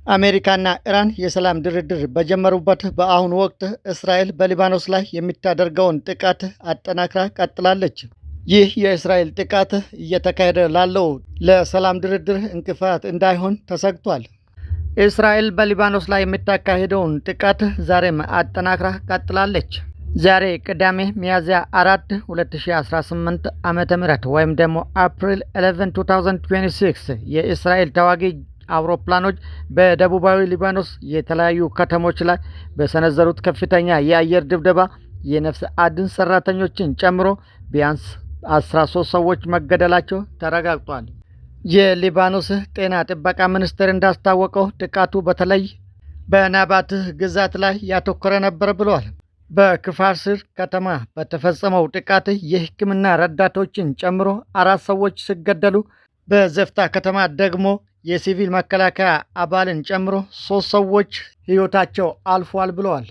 አሜሪካና ኢራን የሰላም ድርድር በጀመሩበት በአሁኑ ወቅት እስራኤል በሊባኖስ ላይ የምታደርገውን ጥቃት አጠናክራ ቀጥላለች። ይህ የእስራኤል ጥቃት እየተካሄደ ላለው ለሰላም ድርድር እንቅፋት እንዳይሆን ተሰግቷል። እስራኤል በሊባኖስ ላይ የምታካሄደውን ጥቃት ዛሬም አጠናክራ ቀጥላለች። ዛሬ ቅዳሜ ሚያዝያ 4 2018 ዓ.ም ወይም ደግሞ አፕሪል 11 2026 የእስራኤል ተዋጊ አውሮፕላኖች በደቡባዊ ሊባኖስ የተለያዩ ከተሞች ላይ በሰነዘሩት ከፍተኛ የአየር ድብደባ የነፍስ አድን ሰራተኞችን ጨምሮ ቢያንስ 13 ሰዎች መገደላቸው ተረጋግጧል። የሊባኖስ ጤና ጥበቃ ሚኒስቴር እንዳስታወቀው ጥቃቱ በተለይ በናባትህ ግዛት ላይ ያተኮረ ነበር ብሏል። በክፋርስር ከተማ በተፈጸመው ጥቃት የሕክምና ረዳቶችን ጨምሮ አራት ሰዎች ሲገደሉ፣ በዘፍታ ከተማ ደግሞ የሲቪል መከላከያ አባልን ጨምሮ ሶስት ሰዎች ሕይወታቸው አልፏል ብለዋል።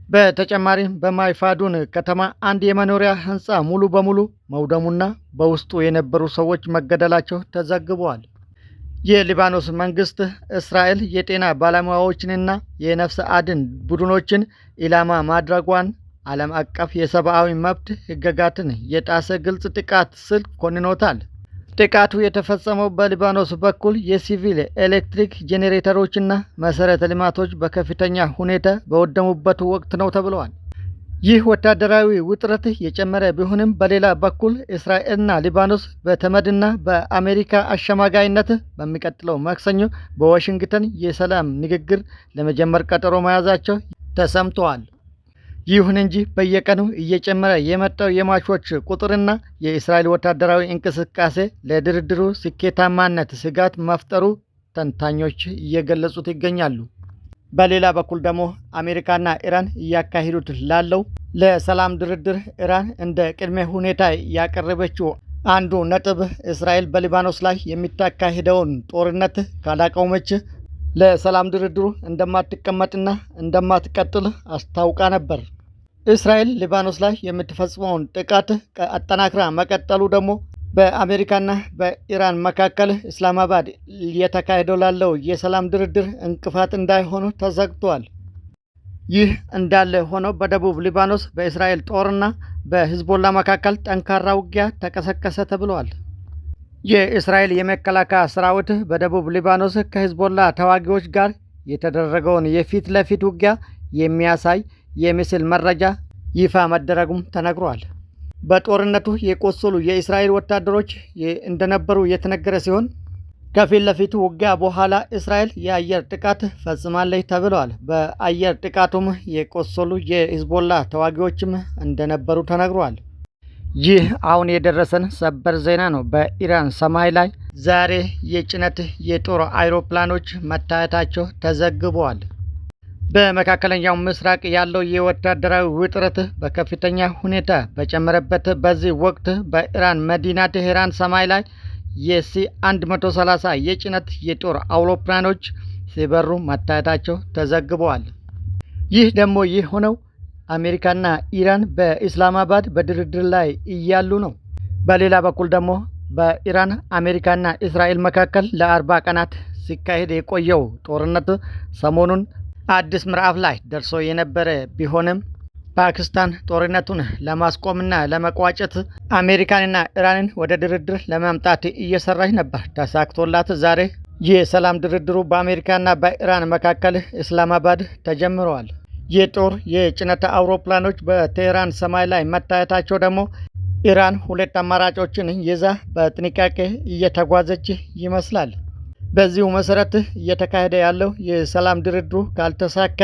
በተጨማሪም በማይፋዱን ከተማ አንድ የመኖሪያ ሕንፃ ሙሉ በሙሉ መውደሙና በውስጡ የነበሩ ሰዎች መገደላቸው ተዘግበዋል። የሊባኖስ መንግስት እስራኤል የጤና ባለሙያዎችንና የነፍስ አድን ቡድኖችን ኢላማ ማድረጓን ዓለም አቀፍ የሰብአዊ መብት ሕግጋትን የጣሰ ግልጽ ጥቃት ሲል ኮንኖታል። ጥቃቱ የተፈጸመው በሊባኖስ በኩል የሲቪል ኤሌክትሪክ ጄኔሬተሮችና መሰረተ ልማቶች በከፍተኛ ሁኔታ በወደሙበት ወቅት ነው ተብለዋል። ይህ ወታደራዊ ውጥረት የጨመረ ቢሆንም፣ በሌላ በኩል እስራኤልና ሊባኖስ በተመድና በአሜሪካ አሸማጋይነት በሚቀጥለው ማክሰኞ በዋሽንግተን የሰላም ንግግር ለመጀመር ቀጠሮ መያዛቸው ተሰምተዋል። ይሁን እንጂ በየቀኑ እየጨመረ የመጣው የሟቾች ቁጥርና የእስራኤል ወታደራዊ እንቅስቃሴ ለድርድሩ ስኬታማነት ስጋት መፍጠሩ ተንታኞች እየገለጹት ይገኛሉ። በሌላ በኩል ደግሞ አሜሪካና ኢራን እያካሄዱት ላለው ለሰላም ድርድር ኢራን እንደ ቅድመ ሁኔታ ያቀረበችው አንዱ ነጥብ እስራኤል በሊባኖስ ላይ የምታካሂደውን ጦርነት ካላቆመች ለሰላም ድርድሩ እንደማትቀመጥና እንደማትቀጥል አስታውቃ ነበር። እስራኤል ሊባኖስ ላይ የምትፈጽመውን ጥቃት አጠናክራ መቀጠሉ ደግሞ በአሜሪካና በኢራን መካከል እስላማባድ እየተካሄደ ላለው የሰላም ድርድር እንቅፋት እንዳይሆኑ ተሰግቷል። ይህ እንዳለ ሆኖ በደቡብ ሊባኖስ በእስራኤል ጦርና በሂዝቦላ መካከል ጠንካራ ውጊያ ተቀሰቀሰ ተብሏል። የእስራኤል የመከላከያ ሰራዊት በደቡብ ሊባኖስ ከሂዝቦላ ተዋጊዎች ጋር የተደረገውን የፊት ለፊት ውጊያ የሚያሳይ የምስል መረጃ ይፋ መደረጉም ተነግሯል። በጦርነቱ የቆሰሉ የእስራኤል ወታደሮች እንደነበሩ የተነገረ ሲሆን፣ ከፊት ለፊቱ ውጊያ በኋላ እስራኤል የአየር ጥቃት ፈጽማለች ተብለዋል። በአየር ጥቃቱም የቆሰሉ የሂዝቦላ ተዋጊዎችም እንደነበሩ ተነግሯል። ይህ አሁን የደረሰን ሰበር ዜና ነው። በኢራን ሰማይ ላይ ዛሬ የጭነት የጦር አይሮፕላኖች መታየታቸው ተዘግበዋል። በመካከለኛው ምስራቅ ያለው የወታደራዊ ውጥረት በከፍተኛ ሁኔታ በጨመረበት በዚህ ወቅት በኢራን መዲና ቴሄራን ሰማይ ላይ የሲ 130 የጭነት የጦር አውሮፕላኖች ሲበሩ መታየታቸው ተዘግበዋል። ይህ ደግሞ ይህ ሆነው አሜሪካና ኢራን በኢስላማባድ በድርድር ላይ እያሉ ነው። በሌላ በኩል ደግሞ በኢራን፣ አሜሪካና እስራኤል መካከል ለ40 ቀናት ሲካሄድ የቆየው ጦርነት ሰሞኑን አዲስ ምዕራፍ ላይ ደርሶ የነበረ ቢሆንም፣ ፓኪስታን ጦርነቱን ለማስቆምና ለመቋጨት አሜሪካንና ኢራንን ወደ ድርድር ለማምጣት እየሰራች ነበር። ተሳክቶላት ዛሬ የሰላም ድርድሩ በአሜሪካና በኢራን መካከል እስላማባድ ተጀምረዋል። የጦር የጭነት አውሮፕላኖች በቴህራን ሰማይ ላይ መታየታቸው ደግሞ ኢራን ሁለት አማራጮችን ይዛ በጥንቃቄ እየተጓዘች ይመስላል። በዚሁ መሰረት እየተካሄደ ያለው የሰላም ድርድሩ ካልተሳካ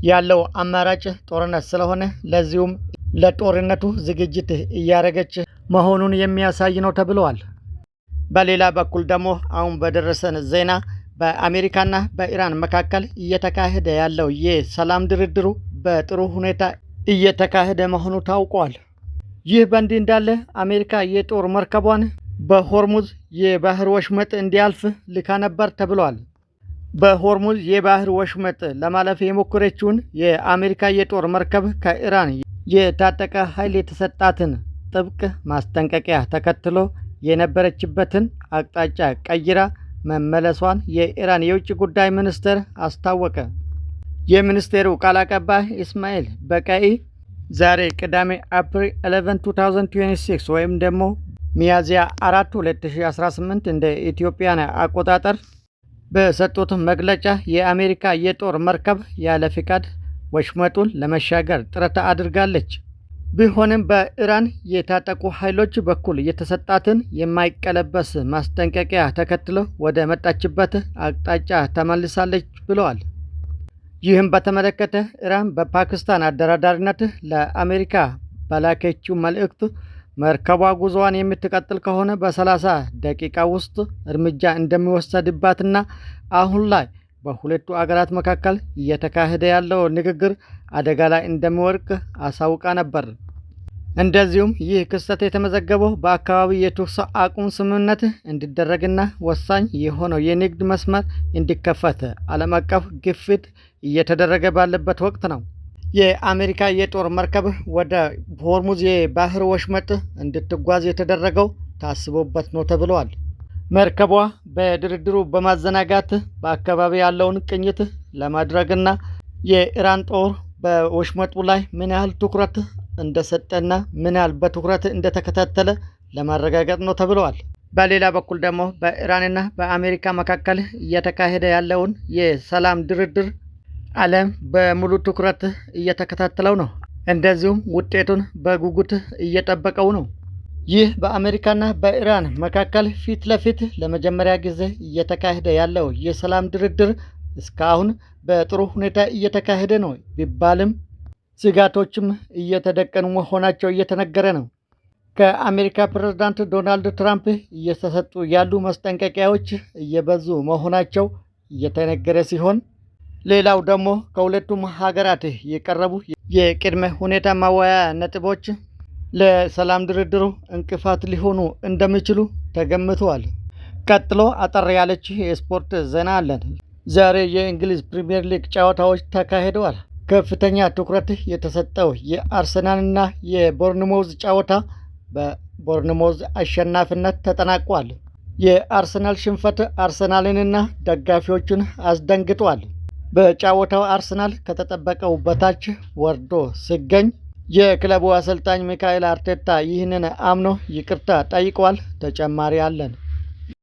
ያለው አማራጭ ጦርነት ስለሆነ፣ ለዚሁም ለጦርነቱ ዝግጅት እያደረገች መሆኑን የሚያሳይ ነው ተብለዋል። በሌላ በኩል ደግሞ አሁን በደረሰን ዜና በአሜሪካና በኢራን መካከል እየተካሄደ ያለው የሰላም ድርድሩ በጥሩ ሁኔታ እየተካሄደ መሆኑ ታውቋል። ይህ በእንዲህ እንዳለ አሜሪካ የጦር መርከቧን በሆርሙዝ የባህር ወሽመጥ እንዲያልፍ ልካ ነበር ተብሏል። በሆርሙዝ የባህር ወሽመጥ ለማለፍ የሞከረችውን የአሜሪካ የጦር መርከብ ከኢራን የታጠቀ ኃይል የተሰጣትን ጥብቅ ማስጠንቀቂያ ተከትሎ የነበረችበትን አቅጣጫ ቀይራ መመለሷን የኢራን የውጭ ጉዳይ ሚኒስቴር አስታወቀ። የሚኒስቴሩ ቃል አቀባይ ኢስማኤል በቃኢ ዛሬ ቅዳሜ አፕሪል 11 2026 ወይም ደግሞ ሚያዝያ 4 2018 እንደ ኢትዮጵያን አቆጣጠር በሰጡት መግለጫ የአሜሪካ የጦር መርከብ ያለ ፍቃድ ወሽመጡን ለመሻገር ጥረት አድርጋለች። ቢሆንም በኢራን የታጠቁ ኃይሎች በኩል የተሰጣትን የማይቀለበስ ማስጠንቀቂያ ተከትሎ ወደ መጣችበት አቅጣጫ ተመልሳለች ብለዋል። ይህም በተመለከተ ኢራን በፓኪስታን አደራዳሪነት ለአሜሪካ በላከችው መልእክት መርከቧ ጉዞዋን የምትቀጥል ከሆነ በ30 ደቂቃ ውስጥ እርምጃ እንደሚወሰድባትና አሁን ላይ በሁለቱ አገራት መካከል እየተካሄደ ያለው ንግግር አደጋ ላይ እንደሚወድቅ አሳውቃ ነበር። እንደዚሁም ይህ ክስተት የተመዘገበው በአካባቢው የተኩስ አቁም ስምምነት እንዲደረግና ወሳኝ የሆነው የንግድ መስመር እንዲከፈት ዓለም አቀፍ ግፊት እየተደረገ ባለበት ወቅት ነው። የአሜሪካ የጦር መርከብ ወደ ሆርሙዝ የባህር ወሽመጥ እንድትጓዝ የተደረገው ታስቦበት ነው ተብሏል። መርከቧ በድርድሩ በማዘናጋት በአካባቢ ያለውን ቅኝት ለማድረግና የኢራን ጦር በወሽመጡ ላይ ምን ያህል ትኩረት እንደሰጠና ምን ያህል በትኩረት እንደተከታተለ ለማረጋገጥ ነው ተብለዋል። በሌላ በኩል ደግሞ በኢራንና በአሜሪካ መካከል እየተካሄደ ያለውን የሰላም ድርድር ዓለም በሙሉ ትኩረት እየተከታተለው ነው። እንደዚሁም ውጤቱን በጉጉት እየጠበቀው ነው። ይህ በአሜሪካና በኢራን መካከል ፊት ለፊት ለመጀመሪያ ጊዜ እየተካሄደ ያለው የሰላም ድርድር እስካሁን በጥሩ ሁኔታ እየተካሄደ ነው ቢባልም ስጋቶችም እየተደቀኑ መሆናቸው እየተነገረ ነው። ከአሜሪካ ፕሬዝዳንት ዶናልድ ትራምፕ እየተሰጡ ያሉ ማስጠንቀቂያዎች እየበዙ መሆናቸው እየተነገረ ሲሆን፣ ሌላው ደግሞ ከሁለቱም ሀገራት የቀረቡ የቅድመ ሁኔታ ማወያያ ነጥቦች ለሰላም ድርድሩ እንቅፋት ሊሆኑ እንደሚችሉ ተገምተዋል። ቀጥሎ አጠር ያለች የስፖርት ዜና አለን። ዛሬ የእንግሊዝ ፕሪምየር ሊግ ጨዋታዎች ተካሂደዋል። ከፍተኛ ትኩረት የተሰጠው የአርሰናልና የቦርንሞዝ ጨዋታ በቦርንሞዝ አሸናፊነት ተጠናቋል። የአርሰናል ሽንፈት አርሰናልንና ደጋፊዎቹን አስደንግጧል። በጨዋታው አርሰናል ከተጠበቀው በታች ወርዶ ሲገኝ የክለቡ አሰልጣኝ ሚካኤል አርቴታ ይህንን አምኖ ይቅርታ ጠይቋል። ተጨማሪ አለን።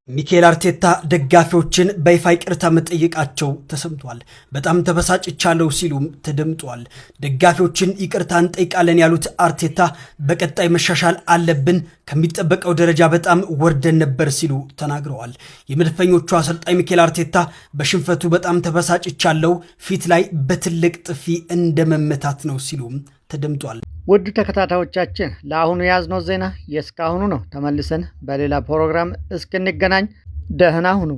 ሚኬል አርቴታ ደጋፊዎችን በይፋ ይቅርታ መጠየቃቸው ተሰምቷል። በጣም ተበሳጭቻለሁ ሲሉም ተደምጧል። ደጋፊዎችን ይቅርታ እንጠይቃለን ያሉት አርቴታ በቀጣይ መሻሻል አለብን፣ ከሚጠበቀው ደረጃ በጣም ወርደን ነበር ሲሉ ተናግረዋል። የመድፈኞቹ አሰልጣኝ ሚኬል አርቴታ በሽንፈቱ በጣም ተበሳጭቻለሁ፣ ፊት ላይ በትልቅ ጥፊ እንደመመታት ነው ሲሉም ተደምጧል። ውድ ተከታታዮቻችን፣ ለአሁኑ የያዝነው ዜና የእስካሁኑ ነው። ተመልሰን በሌላ ፕሮግራም እስክንገናኝ ደህና ሁኑ።